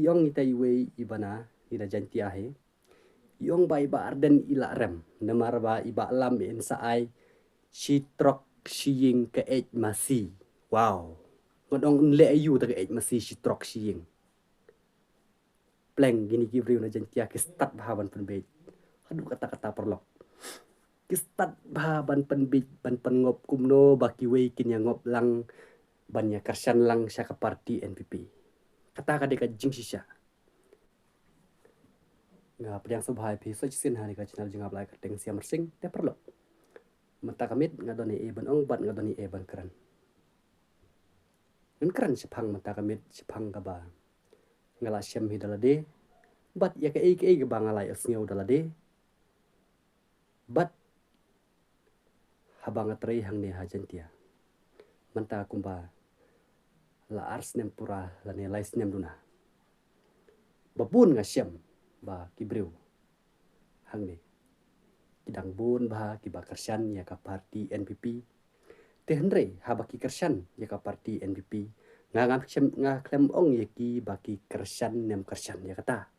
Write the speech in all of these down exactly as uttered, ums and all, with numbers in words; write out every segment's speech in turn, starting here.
Ïong ita iwei i bana i da Jaintia hi. Ïong ba i Bah Ardent i la rem. Namar ba i Bah Lam in sa ai shi trok shi ïing ka eit masi. Wow. Ngan ong leh aïu ta ka eit masi shi trok shi ïing. Pleng gini ki briew na Jaintia ki stad bha ban pynbeit. Haduh kata kata paralok. Ki stad bha ban pynbeit ban pynngop kumno ba kiwei kin ïa ngop lang ban ïa kyrshan lang sha ka party N P P. Kata ka dei ka jingshisha. Nga pdiang sngewbha ïa phi sa shisien ha kane ka channel jong nga ba la kyrteng Siam Marsing te paralok. Mynta ka miet nga don ei ei ban ong bad nga don ei ei ban kren. Ngan kren shaphang mynta ka miet shaphang kaba nga la shem hi da lade bad ïa kaei kaei kaba nga la ïohsngew da lade. Bad haba nga trei hangne ha Jaintia mynta kumba la ar snem pura lane lai snem duna. Ba bun nga shem ba ki briew hangne ki dang bun bha kiba kyrshan ïa ka party N P P. Te hynrei haba ki kyrshan ïa ka party N P P nga ngam shem, nga khlem ong ïa ki ba ki kyrshan ne ym kyrshan ïa kata.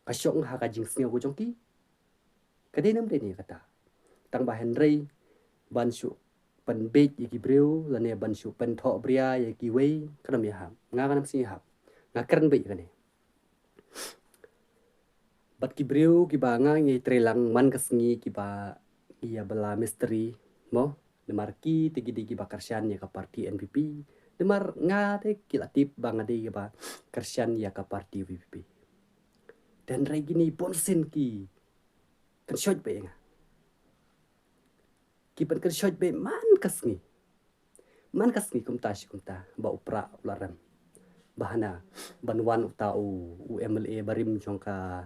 Ka shong ha ka jingsngew ka jong ki. Ka dei ne ym dei ne kata. Tang ba hynrei ban shu pynbeit ïa ki briew lane ban shu pynthoh bria ïa kiwei kam ïahap. Nga kam sngew ïahap. Nga kren beit ïa kane. Bad ki briew kiba nga ngi trei lang man ka sngi kiba ïa ba la misteri mo. Namar ki te ki dei kiba kyrshan ïa ka party N P P. Namar nga te ki la tip ba nga dei kiba kyrshan ïa ka party V P P. Te hynrei kine bun sien ki kynshoh beit ïa nga. Ki pynkynshoh beit man ka sngi. Man ka sngi kumta shi kumta ba u Prah u la rem. Ba hana ban wan uta u, u M L A barim jong ka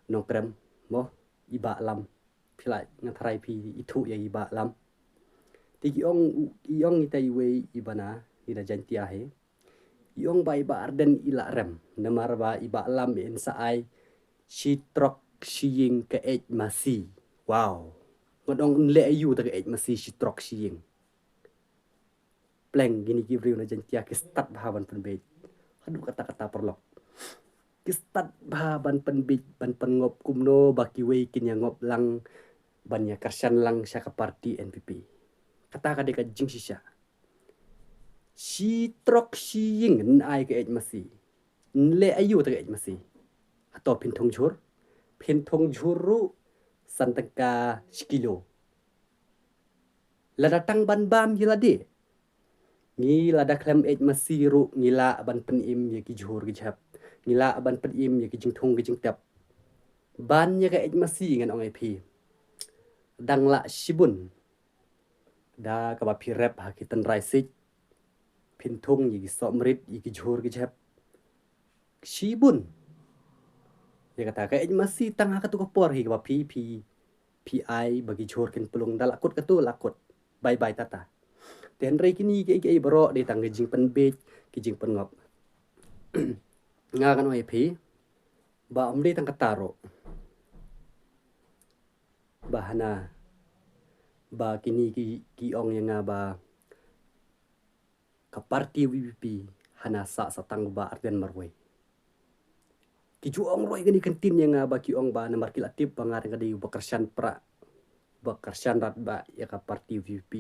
Nongkrem mo, i Bah Lam. Phi la ngan tharai phi ithuh ïa i Bah Lam. Te ki ong u, i ong ita iwei i bana i da Jaintia hi. I ong ba i Bah Ardent i la rem. Namar ba i Bah Lam in sa ai shi trok shi ïing ka eit masi. Wow. Ngan ong leh aïu ta ka eit masi shi trok shi ïing. Pleng gini ki briew na Jaintia ki stad bha ban pynbeit. Haduh kata kata paralok. Ki stad bha ban pynbeit ban pynngop kumno ba kiwei kin ïa ngop lang ban ïa kyrshan lang sha ka party N P P. Kata ka dei ka jingshisha. Shi trok shi ïing yn ai ka eit masi. Yn leh aïu ta ka eit masi. Hato phin thung jhur. Phin thung jhur ruh san tyngka shi kilo. Lada tang ban bam ïa lade. Ngi lada khlem eit masi ruh ngi lah ban pynim ïa ki jhur ki jhep. Ngi lah ban pynim ïa ki jingthung ki jingtep. Ban ïa ka eit masi ngan ong ïa phi. Dang lah shibun. Da kaba phi rep ha ki tynrai sik. Phin thung ïa ki sohmrit ïa ki jhur ki jhep. Shibun. Ïa kata ka eit masi tang ha katu ka por hi kaba phi phi phi ai ba ki jhur kin pynlong da la kut katu la kut. Bye bye tata. Te hynrei kine ki ei ki ei baroh dei tang ki jingpynbeit ki jingpynngop. Nga kan ong ïa phi ba ym dei tang kata ruh. Ba hana ba kine ki ki ong ïa nga ba ka party V P P hana sah sa tang u Bah Ardent marwei. Ki ju ong ruh ïa kane ka ktien ïa nga ba ki ong ba namar ki la tip ba nga dang ka dei uba kyrshan prah, uba kyrshan rat ba ïa ka party V P P.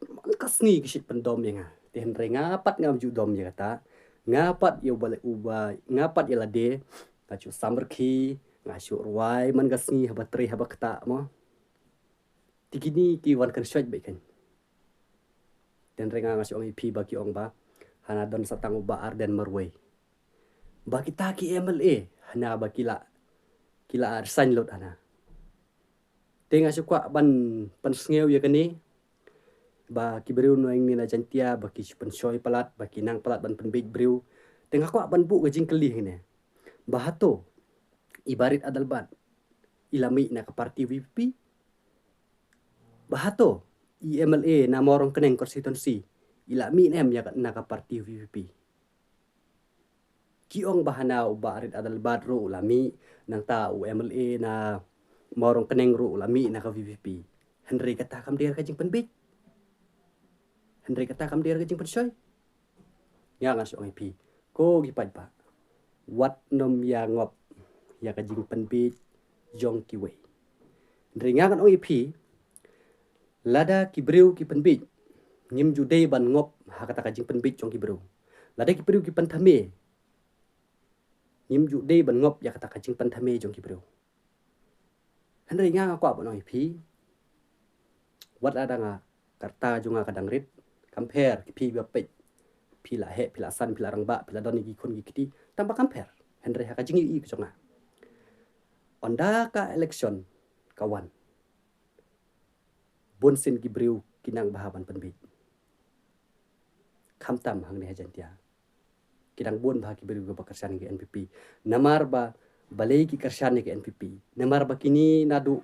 Man ka sngi ki shait pyndom ïa nga. Te hynrei nga pat ngam ju dom ïa kata. Nga pat ïa uba, uba nga pat ïa lade. Nga ju samrkhie, nga ju rwai man ka sngi haba trei haba ktah mo. Te kine ki wan kynshoh beit kan. Te hynrei nga nga shu ong ïa phi ba ki ong ba hana don sa tang u Bah Ardent marwei. Ba kita ki M L A hana ba ki la ki la resign lut hana. Te nga shu kwah ban pynsngew ïa kane ba ki briew na ïing ne na Jaintia ba ki shu pynshoi palat ba ki nang palat ban pynbeit briew. Te nga kwah ban buh ka jingkylli hangne. Ba hato i Bah Rit Adelbert i la mih na ka party V P P? Ba hato i M L A na Mawryngkneng constituency i la mih ne em ïa ka, na ka party V P P? Ki ong ba hana u Bah Rit Adelbert ruh u la mih, nangta u M L A na Mawryngkneng ruh u la mih na ka V P P. Hynrei kata kam dei ka jingpynbeit. Hynrei kata kam dei ka jingpynshoi. Nga nga shu ong ïa phi ko ki paidbah. Wat nym ïa ngop ïa ka jingpynbiej jong kiwei. Hynrei nga ngan ong ïa phi, lada ki briew ki pynbiej, ngim ju dei ban ngop ha kata ka jingpynbiej jong ki briew. Lada ki briew ki pynthame, ngim ju dei ban ngop ïa kata ka jingpynthame jong ki briew. Hynrei nga nga kwah ban ong ïa phi, wat lada nga, ka rta jong nga ka dang rit, kam pher, ki phi ba peit, phi la heh, phi la san, phi la rangbah, phi la don ïa ki khun ki kti, tang ba kam pher. Hynrei ha ka jingïohi ka jong nga, ynda ka election ka wan, bun sien ki briew ki nang bha ban pynbiej. Khamtam hangne ha Jaintia, ki dang bun bha ki briew kiba kyrshan ïa ka N P P. Namar ba, balei ki kyrshan ïa ka N P P? Namar ba kine naduh,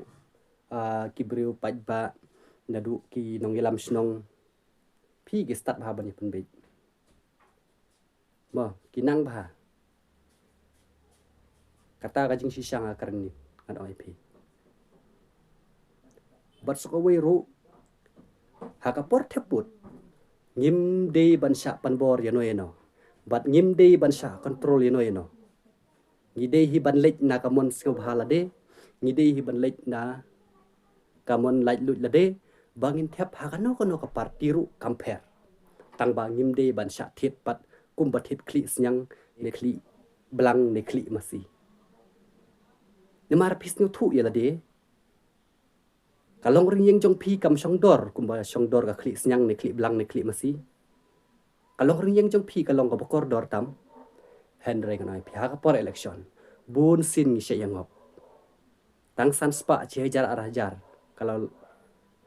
ah, ki briew paidbah, naduh ki nongïalam shnong, phi, ki stad bha ban ïa pynbiej. Mo, ki nang bha. Kata ka jingshisha nga kren, ngan ong ïa phi. Bad sa kawei ruh, ha ka por thep vote, ngim dei ban shah pynbor ïano ïano, bad ngim dei ban shah control ïano ïano. Ngi dei hi ban leit na ka mon sngewbha lade, ngi dei hi ban leit na ka mon laitluid lade, ba ngin thep ha kano kano ka party ruh kam pher. Tang ba ngim dei ban shah thied pat kumba thied khlieh sniang ne khlieh blang ne khlieh masi. Namar phi sngewthuh ïa lade, ka longrynïeng jong phi kam shong dor kumba shong dor ka khlieh sniang ne khlieh blang ne khlieh masi. Ka longrynïeng jong phi ka long kaba kordor tam. Hynrei ngan ong ïa phi, ha ka por election, bun sien ngi shah ïa ngop. Tang san spah, shi hajar, ar hajar. Ka long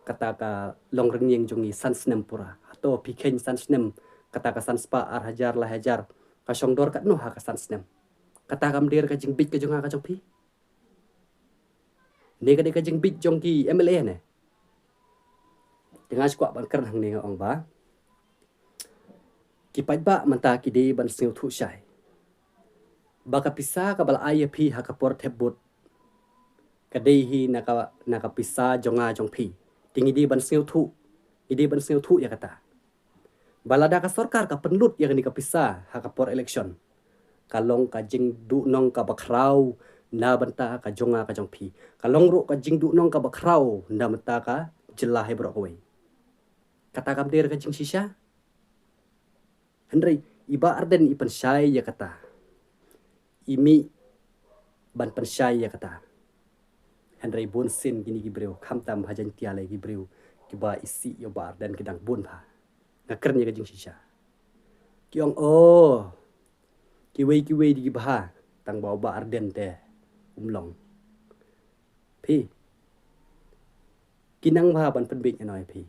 kata ka longrynïeng jong ngi san snem pura. Hato phi kheiñ san snem, kata ka san spah, ar hajar, lai hajar, ka shong dor katno ha ka san snem? Kata kam dei ka jingbiej ka jong nga ka jong phi? Ne ka dei ka jingbiej jong ki M L A ne? Te nga shu kwah ban kren hangne, nga ong ba, ki paidbah mynta ki dei ban sngewthuh shai ba ka pisa kaba la ai ïa phi ha ka por thep vote, ka dei hi na ka, na ka pisa jong nga jong phi. Te ngi dei ban sngewthuh, ngi dei ban sngewthuh ïa kata. Ba lada ka sorkar ka pynlut ïa kane ka pisa ha ka por election, ka long ka jingduhnong kaba khraw na bynta ka jong nga ka jong phi. Ka long ruh ka jingduhnong kaba khraw na bynta ka jylla hi baroh kawei. Kata kam dei ka jingshisha? Hynrei i Bah Ardent i pynshai ïa kata. I mih ban pynshai ïa kata. Hynrei bun sien kine ki briew, khamtam ha Jaintia lei, ki briew kiba isih ïa u Bah Ardent ki dang bun bha. Nga kren ïa ka jingshisha. Ki ong, oh, kiwei kiwei de ki bha, tang ba u Bah Ardent te um long. Phi, ki nang bha ban pynbiej ïano ïa phi.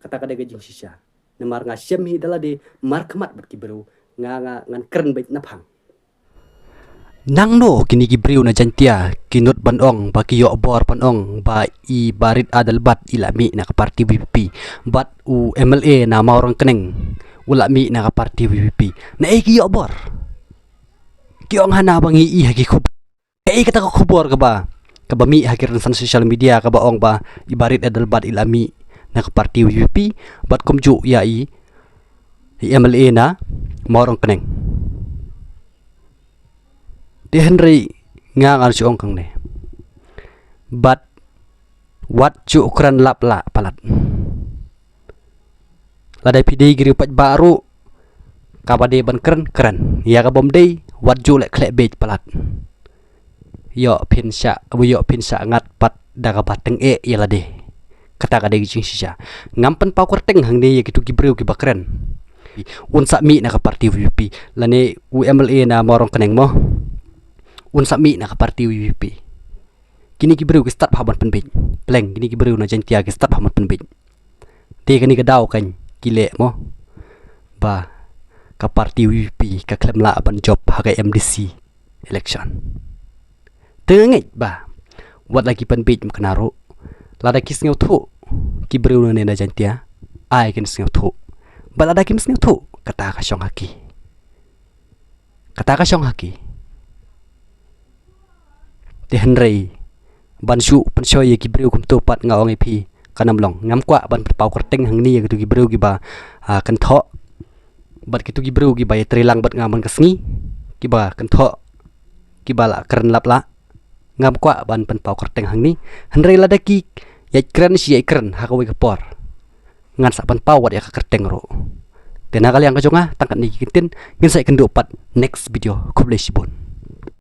Kata ka dei ka jingshisha. Namar nga shem hi da lade markhmat bad ki briew, nga, nga, ngan kren beit naphang. Nangno kine ki briew na Jaintia ki nud ban ong, ba ki ïoh bor ban ong ba i Bah Rit Adelbert i la mih na ka party V P P, bad u M L A na Mawryngkneng u la mih na ka party V P P? Naei ki ïoh bor? Ki ong hana ba ngi i ha ki khubor. Kaei kata ka khubor kaba, kaba mih ha ki rynsan social media kaba ong ba i Bah Rit Adelbert i la mih na ka party V P P, bad kumjuh ïa i, i M L A na Mawryngkneng? Te hynrei nga ngan shu ong hangne, bad wat ju kren lap lah palat. Lada phi dei ki riew paidbah ruh, kaba dei ban kren, kren. Ïa ka bym dei, wat ju leh khleh beit palat. Ïoh phin shah, ïoh phin shah ngat pat da kaba tyngeh ïa lade. Kata ka dei ka jingshisha. Ngam pynpaw kyrteng hangne ïa kitu ki briew kiba kren, un sa mih na ka party V P P, lane u M L A na Mawryngkneng mo, un sa mih na ka party V P P. Kine ki briew ki stad bha ban pynbiej. Pleng kine ki briew na Jaintia ki stad bha ban pynbiej. Te kane ka daw kan ki leh mo, ba ka party V P P ka khlem lah ban jop ha ka M D C election. Te nga ngeit ba wat la ki pynbiej mo kane ruh, lada ki sngewthuh ki briew na ne na Jaintia, ai kin sngewthuh. Bad lada kim sngewthuh, kata ka shong ha ki. Kata ka shong ha ki. Te hynrei ban shu pynshoi ïa ki briew kumto pat, nga ong ïa phi, kan ym long. Ngam kwah ban pynpaw kyrteng hangne ïa kitu ki briew kiba, ah, kynthoh, bad kitu ki briew kiba ïatreilang bad nga man ka sngi. kiba kynthoh, kiba la kren lap la, ngam kwah ban pynpaw kyrteng hangne. Hynrei lada ki ïaid kren shi ïaid kren ha kawei ka por, ngan sa pynpaw wat ïa ka kyrteng ruh. Te na ka liang ka jong nga tang katne ki ktien, ngin sa ïakynduh pat next video. Khublei shibun.